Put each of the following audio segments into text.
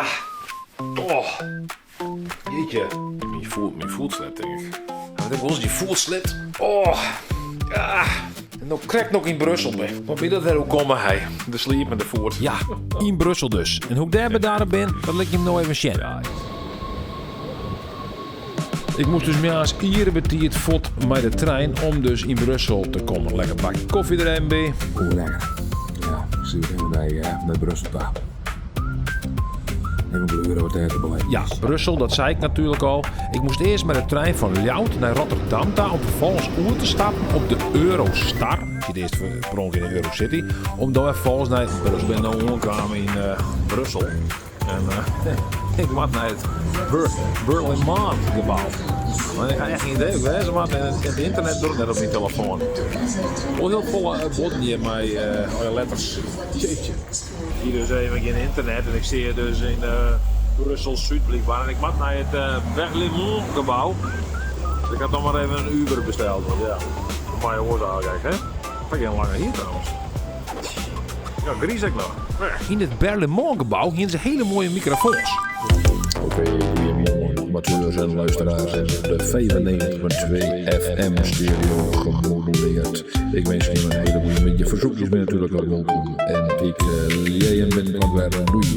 Ah. Oh. Jeetje. Myn foet, myn foet slipt, tink ik. Ha ik wolris dyn foet slipt? Oh. Ah. En no krekt noch yn Brussel bin. Wat wie dat wer oerkommen, hy? De sliepende foet. Ja, yn Brussel dus. En hoe't ik dêr bedarre bin, dat lit ik jim no even sjen. Ik moast dus moarns iere betiid fuort mei de trein om dus yn Brussel te kommen. Lekker bakje kofje der even by. Oeh, lekker. Ja, ik sil even nei Brussel ta. Even gluren wat dêr te beleven Ja, is. Brussel, dat sei ik natuerlik al. Ik moast earst mei de trein fan Ljouwert nei Rotterdam ta om ferfolgens oer te stappen op de Eurostar. Ik siet earst per ûngelok yn de Eurocity. Om dan wer ferfolgens nei Brussel. Ik bin no oankaam yn Brussel. En ik moat nei it Berlaymont gebou. Mar ik ha echt gjin idee hoe't ik wêze moat en it ynternet docht net op myn telefoan. Wol hiel folle buorden hjir mei allegear letters. Jeetje. Hjir dus even gjin ynternet en ik stean dus yn Brussel-Súd blykber en ik moat nei it Berlaymont gebou. Dus ik ha dan mar even in Uber besteld, want ja, dat mei oars eigentlik hè. Ik ha gjin lange hier trouwens. Ja, griis ek noch. Yn it Berlaymont-gebou hiene se hiele moaie mikrofoans. Oké, goeiemoarn amateurs en luisteraars. De 95.2 FM stereo gemoduleerd. Ik wens je een hele goede middag. Verzoekjes binne natuerlik al wolkom. En ik uh, jij binnenkort wer. Doei.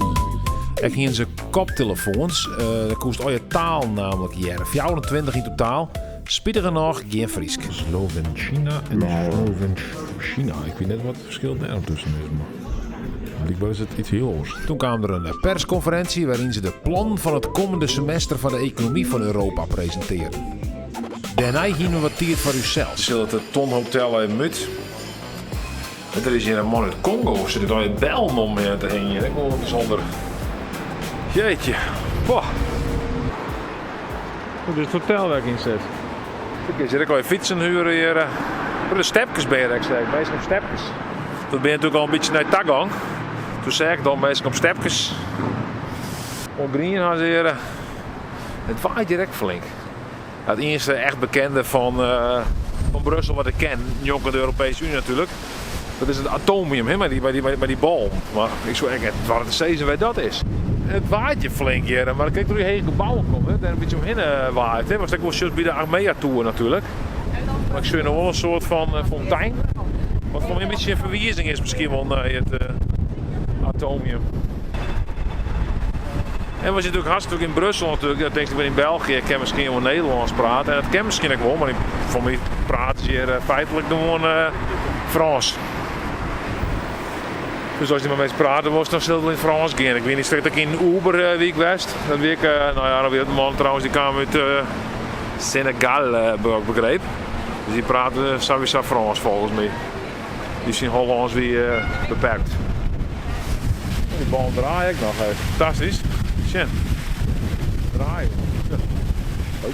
Ek hiene se koptelefoans. Uh, dêr koest al je talen namelijk hearre. 24 yn totaal. Spitigernôch gjin Frysk. Slovenčina en Slovenščina. Ik wit net wat it ferskil dêr tusken is, mar blykber is it iets hiel oars. Toen kaam der in perskonferinsje wêryn se de plannen fan it kommende semester foar de ekonomy fan Europa presintearren. Dêrnei hiene we wat tiid foar ússels. Sil it it Ton Hotel even út. Der is hjir in man út Kongo, sit der allegear bellen om te hingjen. Ek wol bysûnder. Jeetje. Boah. Dit is it hotel wêr't ik yn sit. Ik kin hjir ek al fytsen huren hjir. De stepkes binne hjir ek sterk. Minsken op stepkes. Dat binne natuerlik al in bytsje nei tagong. Toen seach ik dan minsken op stepkes. Oan grien ha se hjir. It waait hjir ek flink. It ienste echt bekende fan, fan Brussel wat ik ken, njonken de Europeeske Uny natuerlik, dat is it Atomium, hè, mei dy, mei dy, mei dy ballen. Mar ik soe ek net doare te sizzen wêr dat is. It waait hjir flink hjir, mar krekt troch dy hege gebouwen komt, hè, dêr in bytsje omhinne waait. Hè. Watst ek wol sjochst by de Achmea Toer natuerlik. Mar ik sjoch no wol in soart fan fontein, wat foar my in bytsje in ferwizing is miskien wol nei it Atomium. En wat je natuerlik hast natuerlik yn Brussel natuerlik, dan tinkst ik bin yn België, ik kin miskien wol Nederlânsk prate. En dat kin miskien ek wol, mar foar my prate se hjir feitlik gewoan Frânsk. Dus as je mei minsken prate wolst, dan sil it wol yn it Frânsk gean. Ik wie net strekt ek yn Uber wie ik west. Dat wie ik, no ja, dat wie in man trouwens, dy kaam út Senegal, ik begreep. Dus dy prate sawiesa Frânsk folgens my. Dy syn Hollânsk wie beperkt. Dy ballen draaie ek noch. Fantastysk. Sjen. Draaie. Oh.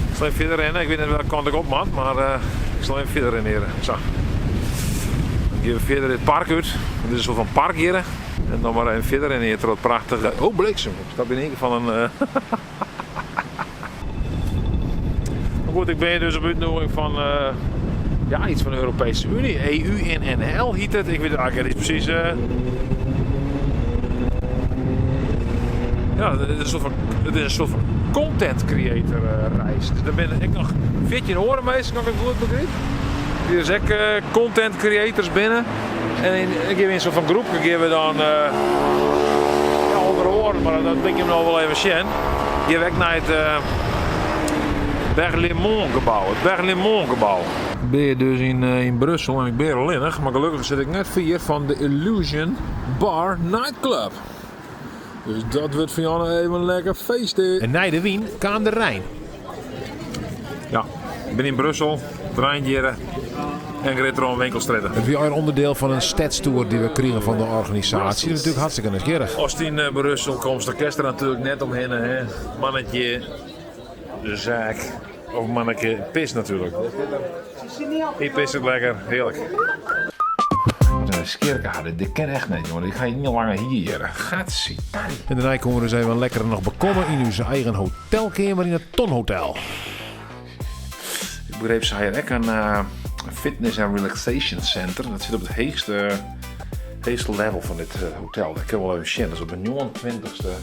Ik sil even fierder rinne. Ik wit net welke kant ik op moat, mar ik sil even fierder rinne hjir. Sa. Dan gean we fierder it park út. Dit is in soart fan park hjir. En dan mar even fierder rinne hjir troch it prachtige. Oh, bliksem. Ik stap yn ien kear fan in. Maar goed, ik bin hjir dus op útnoeging fan ja, iets fan de Europeeske Uny. EU in NL hjit it. Ik wit eigentlik net presys. Ja, it is in soart fan, it is in soart fan content creator reis. Dus der binne ek noch 14 oare minsken, as ik it goed begryp. Dy't dus ek content creators binne. En in, gean we yn in soart fan groepke gean we dan ja, ûnder oaren, mar dat lit ik jim no wol even sjen. Gean we ek nei it Berlaymont gebou. It Berlaymont gebou. Ik bin hjir dus yn, yn Brussel en ik bin hjir allinnich, mar gelokkich sit ik net fier fan de Illusion Bar Nightclub. Dus dat wurdt foar Janne even lekker feesten. En nei de wyn kaam de rein. Ja, ik bin yn Brussel, it reint hjir en ik rin troch in winkelstrjitte. It wie allegear ûnderdiel fan in stedstoer dy't we krigen fan de organisaasje. Dat is natuerlik hartstikke nijsgjirrich. Ast yn Brussel komst, dan kinst der natuerlik net omhinne, hè. Mannetje, de zaak of manneke pis natuerlik. Hy pisset lekker, hearlik. Wat in skirke, dit kin echt net, jongen. Ik ha ien lange hier hjir. Gatsidari. En dêrnei koene we dus even lekker noch bekomme yn ús eigen hotelkeamer yn it Ton Hotel. Ik begreep, se ha hjir ek in. Fitness and Relaxation Center. Dat sit op it heechste, heechste level fan dit hotel. Dêr kinne we wol even sjen. Dat is op de 29ste.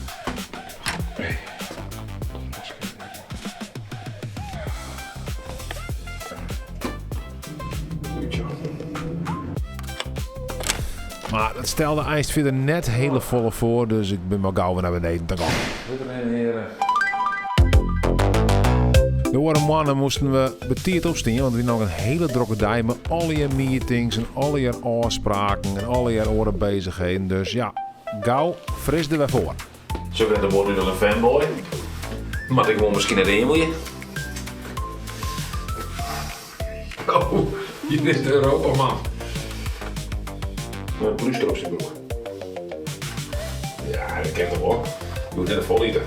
Mar dat stelde eins fierder net hiele folle foar, dus ik bin mar gau wer nei beneden ta gong. De oare moarn moasten we betiid opstean, want it wie noch in hiele drokke dei mei allegear meetings en allegear ôfspraken en allegear oare beuzichheden. Dus ja, gau fris der wer foar. Zo net de wol út as in fanboy. Moat ik gewoan miskien net eamelje. Oh, hier is de Europaman. Mei in plúster op syn broek. Ja, dat kin toch wol. Je hoecht net fol ite.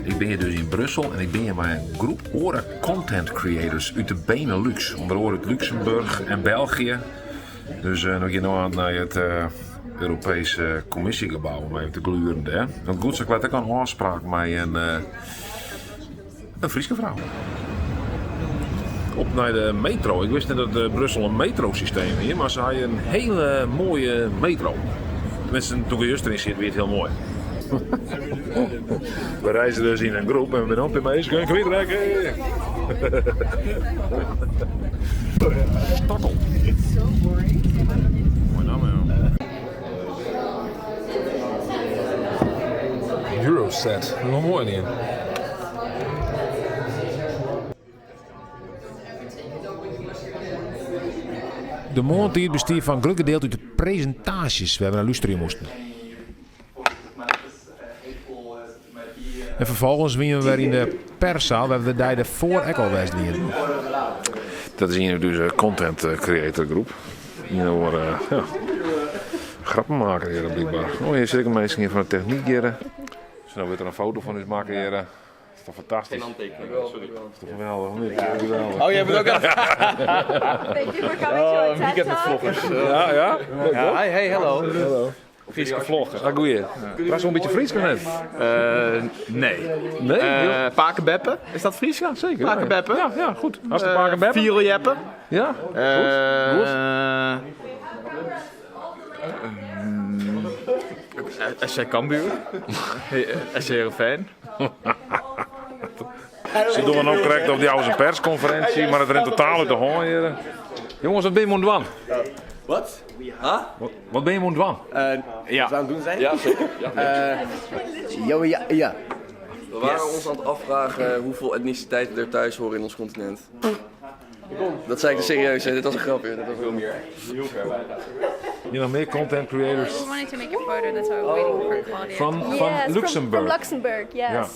Ik bin hjir dus yn Brussel en ik bin hjir mei in groep oare content creators út de Benelux. Under oare út Luxemburg en België. Dus uh, we gean no oan nei it uh, Europese Commissiegebou om even te gluren dêr. Want goed, sa ik ek in ôfspraak mei in, uh, in Fryske frou. Op nei de metro. Ik wist net dat uh, Brussel in metrosysteem hie, mar se hawwe in hiele moaie metro. Tenminste, doe't ik juster yn siet, wie it hiel moai. We reizen dus yn in groep en we binne op in minsken kwytrekke. Stokkel. Moai namme, ja. Euroset. Dat is wel moai dien. De moarntiid bestie foar in grut gedeelte út de presintaasjes wêr't we nei lústerje moasten. En ferfolgens wiene we wer yn de perssaal wêr't we de dei derfoar ek al west wiene. Dat is ien út ús content creator groep. Ien oare ja, grappenmaker hjir blykber. Oh, hjir sit ek in minsken hjir fan de technyk hjir. Dus no wurdt der in foto fan ús makke hjir. Dat is toch fantastysk? Geen handtekening, sorry. Dat is toch geweldig? Geweldig. Oh, jij bent ook aan Thank you for coming to our Oh, weekend TED met Talk. vloggers. Ja, ja? Ja, hi, hey, hello. Hallo. Fryske vlogger. Ah, goeie. Praat zo'n beetje Fries of net? Nee. Nee? Pake Beppe, is dat Fries? Ja, zeker. Pake Beppe. Ja, ja, goed. Als de Pake Beppe. Fierljeppe. Ja, goed. Goed. SC Cambuur. SC Heerenveen. Se dogge no krekt of dy jouwe in perskonferinsje, mar it rint totaal út de hân hjir. Jonges, wat binne jim oan it dwaan? Wat? Huh? Wat binne jim oan it dwaan? Ja. Wat we aan het doen zijn? Ja, zeker. Ja. Ja, ja, ja. We waren ons aan het afvragen hoeveel etniciteiten er thuis horen in ons continent. Dat zei ik serieus, hè. Dit was een grapje. Dat was heel meer. Hier nog meer content creators We wanted to make a photo, that's why we're waiting for Claudia. van, to- van Yes, Luxemburg. From Luxembourg, yes.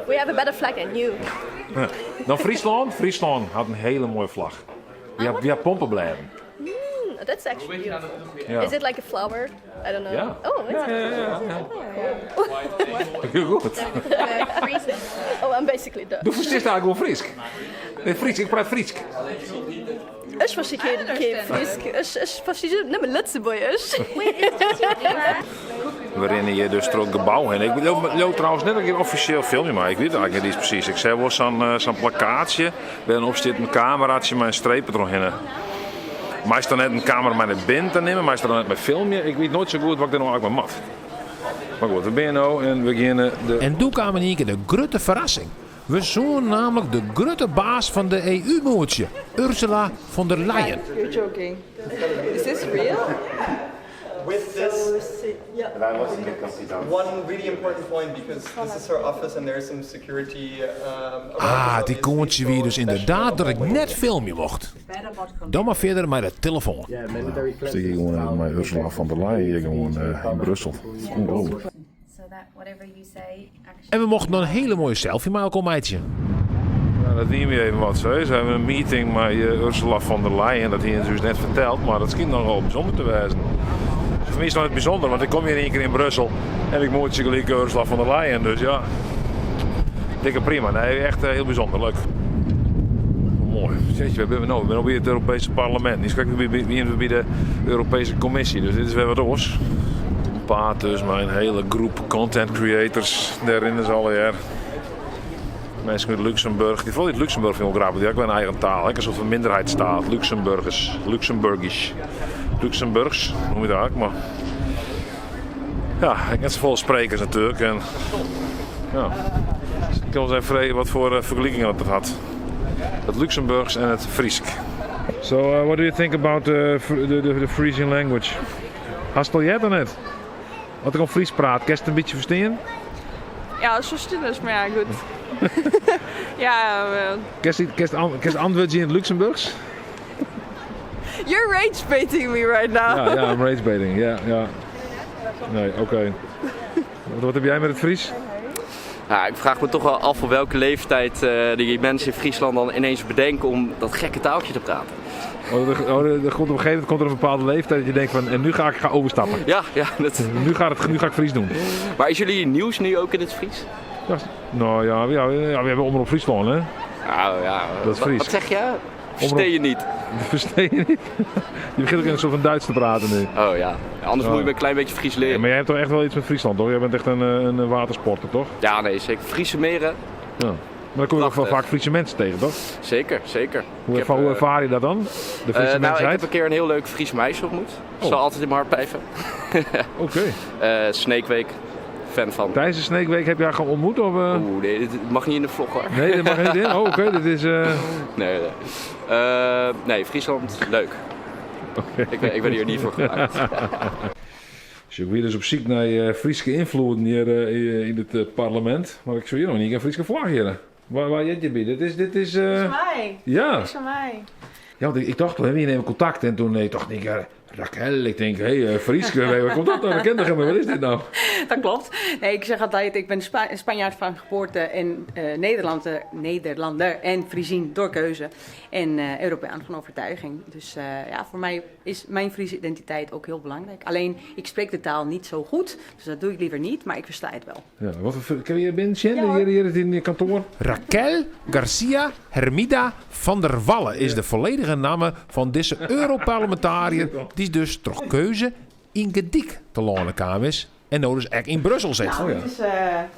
We have a better flag than you. Dan Fryslân. Fryslân hat in hiele moaie flagge. Wy ha pompeblêden. That's actually beautiful. Ja. Is it like a flower? I don't know. Ja. Oh, is it? Ja. Hiel goed. Oh, I'm basically Dutch. Do ferstiest eigentlik wol Frysk. Nee, Frysk, ik praat Frysk. Ech versti keen keen Frysk. Ech ech versti nëmme Lëtzebuergesch. We rinne hjir dus troch it gebou hinne. Ik leau trouwens net dat ik hjir offisjeel filmje mei. Ik wit it eigentlik net iens presys. Ik seach wol sa'n eh, sa'n plakaatsje wêr't op stiet in kameraatsje mei in streep dertrochhinne. Meist dan net in kamera mei nei binnen te nimmen, meist der dan net mei filmje. Ik wit noait sa goed wat ik der no eigentlik mei moat. Mar goed, we binne no en we geane de. En doe kaam yn ien kear de grutte ferrassing. We soenen namelijk de grutte baas fan de EU moetsje, Ursula von der Leyen. You're joking. Is this real? With this, One really important point because this is her office and there is some security. Ah, it ikoantsje wie dus ynderdaad dat ik net filmje mocht. Dan mar fierder mei de telefoan. Stie ik gewoan even mei Ursula von der Leyen hjir gewoan yn Brussel. Ongelooflijk. En we mochten noch in hiele moaie selfie mei elkoar meitsje. Ja, dat wie my even wat. Se hawwe in meeting mei Ursula von der Leyen. Dat hiene se ús net ferteld, mar dat skynt nochal bysûnder te wêzen. Foar my is it noch net bysûnder, want ik kom hjir ien kear yn Brussel en ik moetsje gelyk Ursula von der Leyen. Dus ja, dikke prima. Nee, echt hiel bysûnder. Leuk. Moai. Jeetje, wêr binne we no? We binne no by it Europeeske Parlemint. Niiskrekt wiene we by de Europeeske Kommisje, dus dit is wer wat oars. Paad dus mei in hiele groep content creators. Dêr rinne se allegear. Minsken út Lúksemburch, dy foaral út Lúksemburch fyn ik wol grappich, dy ha ek wer in eigen taal, ek in soart fan minderheidstaal, it Lúksemburgers, Lúksemburgisch, Lúksemburchs noem je dat ek, mar ja, ek net safolle sprekers natuerlik en ja, ik kin wol ris even freegje wat foar fergelikingen dat hat, it Lúksemburchs en it Frysk. So, uh, what do you think about the, the, the, the Frisian language? Hast it al heard of net? As ik om Frysk praat, kinst it in bytsje ferstean? Ja, zo stil is, maar ja, goed. ja, Kinst, kinst, kinst antwurdzje yn it Lúksemburchs? You're rage baiting me right now. Ja, ja, I'm rage baiting. Ja, ja. Nee, oké. Okay. Wat, wat heb jij met het Fries? Ja, ik vraag me toch wel af op welke leeftijd uh, die mensen in Friesland dan ineens bedenken om dat gekke taaltje te praten. Oh, er, oh, er, komt op een gegeven moment komt er een bepaalde leeftijd dat je denkt van en nu ga ik ga overstappen. Ja, ja. Dat... Nu, gaat het, nu ga ik Fries doen. Maar is jullie nieuws nu ook in het Fries? Ja, nou ja, ja, ja we hebben Omrop Friesland hè. Nou ja, dat is Fries. Wat zeg je? Versteer je niet. Versteer je niet? Je begint ook in een soort van Duits te praten nu. Oh ja, anders moet je me een klein beetje Fries leren. Ja, maar jij hebt toch echt wel iets met Friesland, toch? Jij bent echt een, een watersporter, toch? Ja, nee, zeker. Friese meren. Ja. Maar dan kom je ook wel vaak Friese mensen tegen, toch? Zeker, zeker. Hoe, heb, hoe ervaar je dat dan? De Friese uh, nou, ik heb een keer een heel leuk Fries meisje ontmoet. Oh. Zal altijd in mijn hart blijven. Oké. Okay. Uh, Sneekweek fan van. Tijdens de Sneekweek heb je haar gewoon ontmoet? Of, uh... Oeh, nee, dit mag niet in de vlog hoor. Nee, dat mag niet in? Oh, oké, okay, dit is... Nee, nee. Nee, Friesland, leuk. Okay. Ik, ben, ik ben hier niet voor gemaakt. Dus ik weer dus op zoek naar uh, Friese invloeden hier uh, in het uh, parlement. Maar ik zie hier nog niet een Friese vlag hier. Waar, waar jij je bij? Dit is... Dit is, uh... is mij. Ja. Dit is van mij. Ja, want ik, ik dacht, we nemen contact. En toen nee, dacht ik, Raquel, ik denk, hé, hey, Frieske, waar komt dat nou? Dat kent toch Wat is dit nou? Dat klopt. Nee, ik zeg altijd, ik ben Spa Spanjaard van geboorte en uh, Nederlander, Nederlander en Friesin door keuze. En uh, Europeaan van overtuiging. Dus uh, ja, voor mij is mijn Friese identiteit ook heel belangrijk. Alleen, ik spreek de taal niet zo goed, dus dat doe ik liever niet, maar ik versta het wel. Ja, wat voor, kun je binnen ja, hier, hier in je kantoor? Raquel Garcia Hermida van der Wallen is de volledige naam van deze Europarlementariër die dus troch keuze yn Garyp telâne kaam is en no dus ek yn Brussel sit. Nou, dit, is, uh,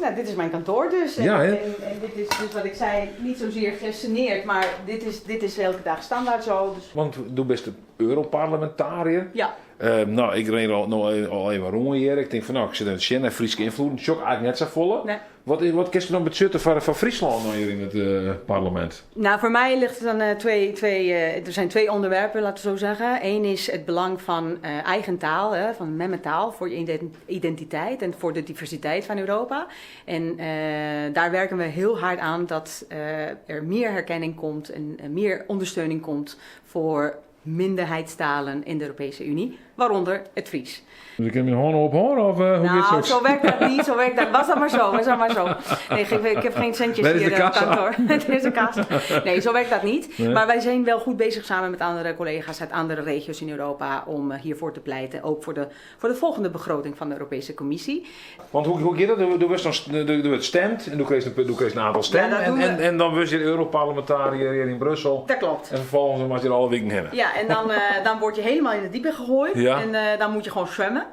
nou, dit is mijn kantoor dus. En, ja, en, en, dit is dus wat ik zei, niet zozeer gegeneerd, maar dit is, dit is elke dag standaard zo. Dus. Want do bist de Europarlementariër. Ja. Uh, nou, ik rin al, no, al even rond hier. Ik denk van nou, ik zit in het zin en Fryske ynfloed. Sjoch eigenlijk net safolle. Nee. Wat, wat kun je dan betsjutten van, van Fryslân nou hier in het uh, parlement? Nou, voor mij ligt het dan uh, twee, twee uh, er zijn twee onderwerpen, laten we zo zeggen. Eén is het belang van eigen taal, hè, van memmetaal, voor je identiteit en voor de diversiteit van Europa. En daar werken we heel hard aan dat er meer herkenning komt en meer ondersteuning komt voor minderheidstalen in de Europese Unie, waaronder het Fries. Dus ik heb mijn handen op horen of uh, hoe nou, zo werkt dat niet. Zo werkt dat. Was dat maar zo. Was dat maar zo. Nee, ik, ik heb geen centjes nee, hier op kantoor. Dit is de kassa. Nee, zo werkt dat niet. Nee. Maar wij zijn wel goed bezig samen met andere collega's uit andere regio's in Europa om hiervoor te pleiten. Ook voor de, voor de volgende begroting van de Europese Commissie. Want hoe, hoe gaat dat? Du wordt dan du wordt stemd en du krijgt een, du krijgt een aantal stemmen. Ja, en, en, en dan word je Europarlementariër hier in Brussel. Dat klopt. En vervolgens mag je er alle weken heen. Ja, en dan, uh, dan word je helemaal in het diepe gegooid. Ja. En uh, dan moet je gewoon zwemmen.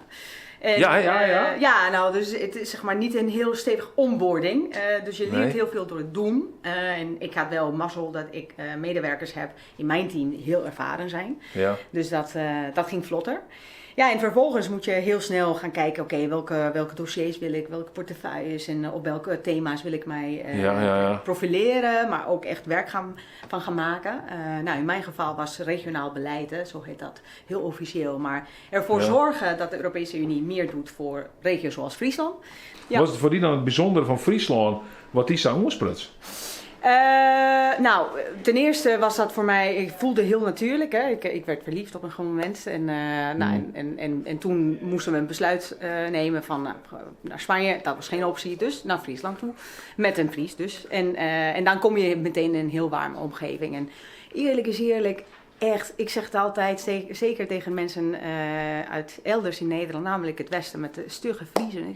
En, ja, ja, ja. Uh, ja, nou, dus het is zeg maar niet een heel stevig onboarding. Uh, dus je leert Nee. heel veel door het doen. Uh, en ik had wel mazzel dat ik medewerkers heb in mijn team die heel ervaren zijn. Ja. Dus dat, dat ging vlotter. Ja, en vervolgens moet je heel snel gaan kijken, oké, okay, welke, welke dossiers wil ik, welke portefeuilles en op welke thema's wil ik mij uh, ja, ja, ja. profileren, maar ook echt werk gaan, van gaan maken. Uh, nou, in mijn geval was regionaal beleid, hè, zo heet dat, heel officieel, maar ervoor zorgen dat de Europese Unie meer doet voor regio's zoals Friesland. Ja. Was het voor die dan het bijzondere van Friesland wat die zou oanspruts? Uh, nou, ten eerste was dat voor mij, ik voelde heel natuurlijk. Hè. Ik, ik werd verliefd op een gegeven moment. En, uh, nou, en, en, en, en toen moesten we een besluit uh, nemen van nou, naar Spanje. Dat was geen optie, dus naar Friesland toe. Met een Fries dus. En, en dan kom je meteen in een heel warme omgeving. En eerlijk is eerlijk, echt, ik zeg het altijd, zeker tegen mensen uit elders in Nederland, namelijk het Westen met de stugge Friezen.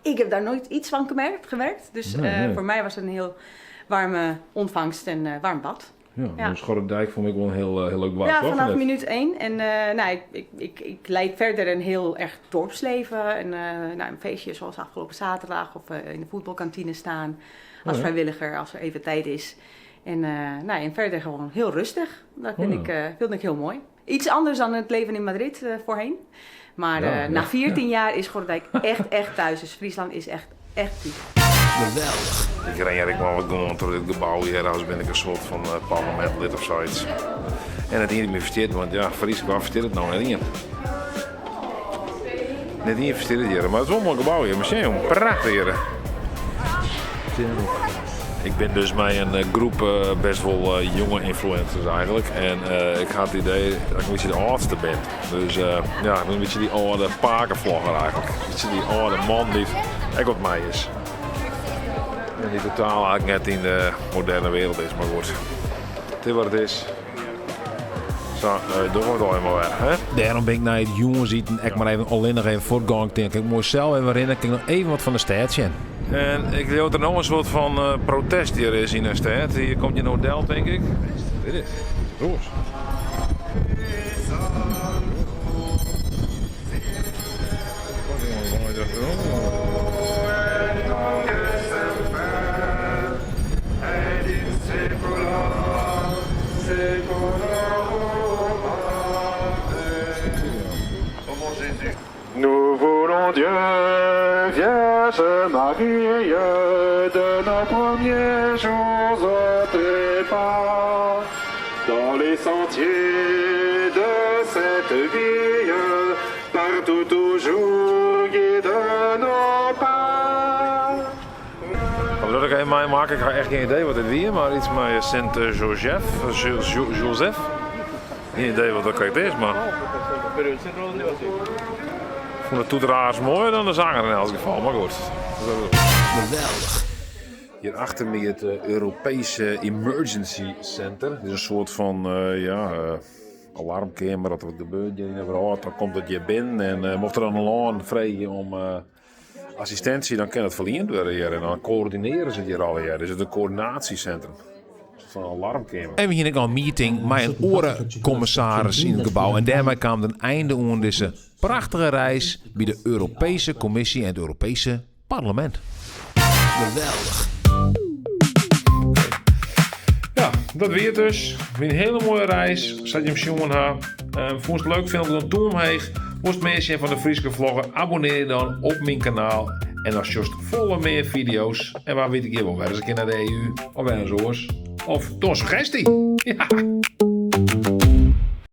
Ik heb daar nooit iets van gemerkt. gewerkt. Dus Nee, nee. voor mij was het een heel warme ontvangst en uh, warm bad. Ja, Ja. Dus Gorredijk vond ik wel een heel, heel leuk dorp, Ja, toch? vanaf Net? minuut één. En nou, ik leid verder een heel erg dorpsleven. En nou, een feestje zoals afgelopen zaterdag of in de voetbalkantine staan. Als Oh, ja. vrijwilliger, als er even tijd is. En, nou, en verder gewoon heel rustig. Dat Oh, ja. vind ik heel mooi. Iets anders dan het leven in Madrid voorheen. Maar na 14 jaar is Gorredijk echt, echt thuis. Dus Friesland is echt, echt lief. Geweldig. Ik ren hier ik maar wat gewoon door dit gebouw hier, als ben ik een soort van parlementlid of zoiets. En het hier niet meer versteerd, want ja, Fries, waar versteert het nou net in? Net hier versteerd het hier, maar het is wel een mooi gebouw hier. Museum, prachtig hier. Ik ben dus met een groep best wel jonge influencers eigenlijk. En ik had het idee dat ik een beetje de oudste ben. Dus ja, ik ben een beetje die oude pakenvlogger eigenlijk. Een beetje die oude man die echt wat mij is. En die totaal eigenlijk net in de moderne wereld is, maar goed. Het is wat het is. Zo, doen we het al helemaal weer, hè? Daarom ben ik naar het jongens eten, ik maar even alleen nog even voortgang. Ik moet zelf even rennen, ik nog even wat van de stad zien. En ik geloof dat er nog een soort van protest hier is in de stad. Hier komt je een hotel, denk ik. Dit is roos. Nous voulons Dieu, Vierge Marie, de nos premiers jours au trépas, dans les sentiers de cette vie, partout toujours guide nos pas. Wat wil ik even mee maken? Ik heb echt geen idee wat het is, maar iets met Saint-Joseph. Joseph. Geen idee wat dat correct is, maar... Ik vond de toeteraars mooier dan de zanger in elk geval, maar goed. Geweldig. Hier achter me het Europese Emergency Center. Het is een soort van alarmkamer. Dat er wat gebeurt in de wereld, dan komt het je binnen. En mocht er dan een land vregen om assistentie, dan kan het verleend worden hier. En dan coördineren ze het hier al hier. Dus het is een coördinatiecentrum. Van een alarmkamer. En we hier al een meeting met een orencommissaris in het gebouw. En daarmee kwam een einde aan deze prachtige reis bij de Europese Commissie en het Europese Parlement. Geweldig. Ja, dat weer dus. Weer een hele mooie reis. Zat je hem jongen haar. Vond het leuk filmpje dan toe omheen. Moest meer zien van de Fryske vlogger? Abonneer je dan op mijn kanaal. En als just volle meer video's. En waar weet ik hier wel weer eens een keer naar de EU. Of weer eens oors. Of door suggestie. Ja.